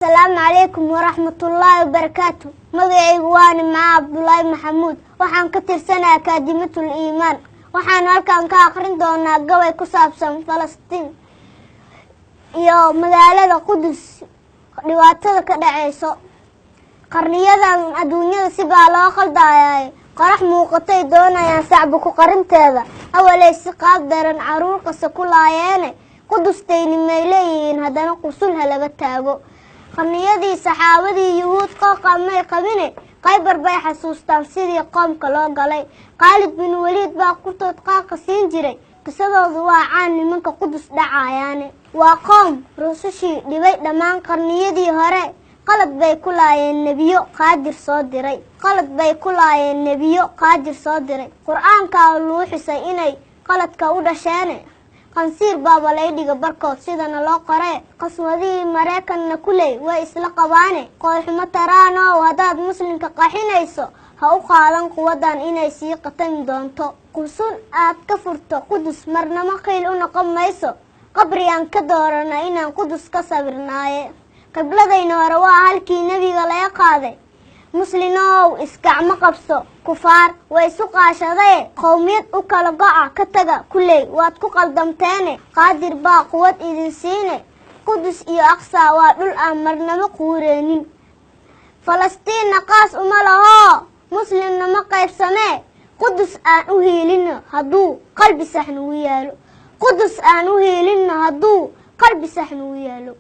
Asalaamu calaykum waraxmatullaahi wabarakaatu. Magacaygu waa Nimco Cabdulaahi Maxamuud. Waxaan ka tirsanaa Akaadimatul Iimaan. Waxaan halkan ka akhrin doonaa gabay ku saabsan Falastiin iyo magaalada Qudus, dhibaatada ka dhaceyso. Qarniyadan adduunyada si baa loo khaldayay. Qorax muuqatay doonayaan sacba ku qarinteeda. Awaley si qaab daran caruur kasta ku laayeene, Qudustayni may leeyihiin haddana qusul ha laga taago. Qarniyadii saxaabadii Yuhuud qooqa may qabine, Khaybar bay xasuustaan sidii qoomka loo galay. Khaalid bin Waliid baa kurtood qaaqa siin jiray. Qisadoodu waa caan nimanka Qudus dhacayaane. Waa qoom rusushii dhibay dhammaan qarniyadii hore. Qalad bay ku laayeen nebiyo Qaadir soo diray. Qalad bay ku laayeen nebiyo Qaadir soo diray. Qur-aankaa luu xusay inay qaladka u dhasheene. Qansiir baaba laydhiga barkood sidana loo qoree. Qaswadihii Maraykanna kuley way isla qabaane. Qoolxumo taraanow, haddaad muslimka qaxinayso, ha u qaadan quwaddan inay sii qatami doonto. Qusun aad ka furto Qudus marnamo qiil u noqon mayso. Qabrigaan ka doorana inaan Qudus ka sawirnaaye. Qibladayna hore waa halkii nebiga laga qaaday. Muslinow, isgacmo qabso. Kufaar way isu qaashadaye, qowmiyad u kala go'a ka taga kuley, waad ku qaldamteene. Qaadir baa quwad idin siine. Qudus iyo Aqsa waa dhul aan marnamo quureenin. Falastiinna qaas uma lahoo, muslimna ma qaybsamee. Qudus aan u hiilino hadduu qalbi sax nugu yaalo. Qudus aan u hiilino hadduu qalbi sax nugu yaalo.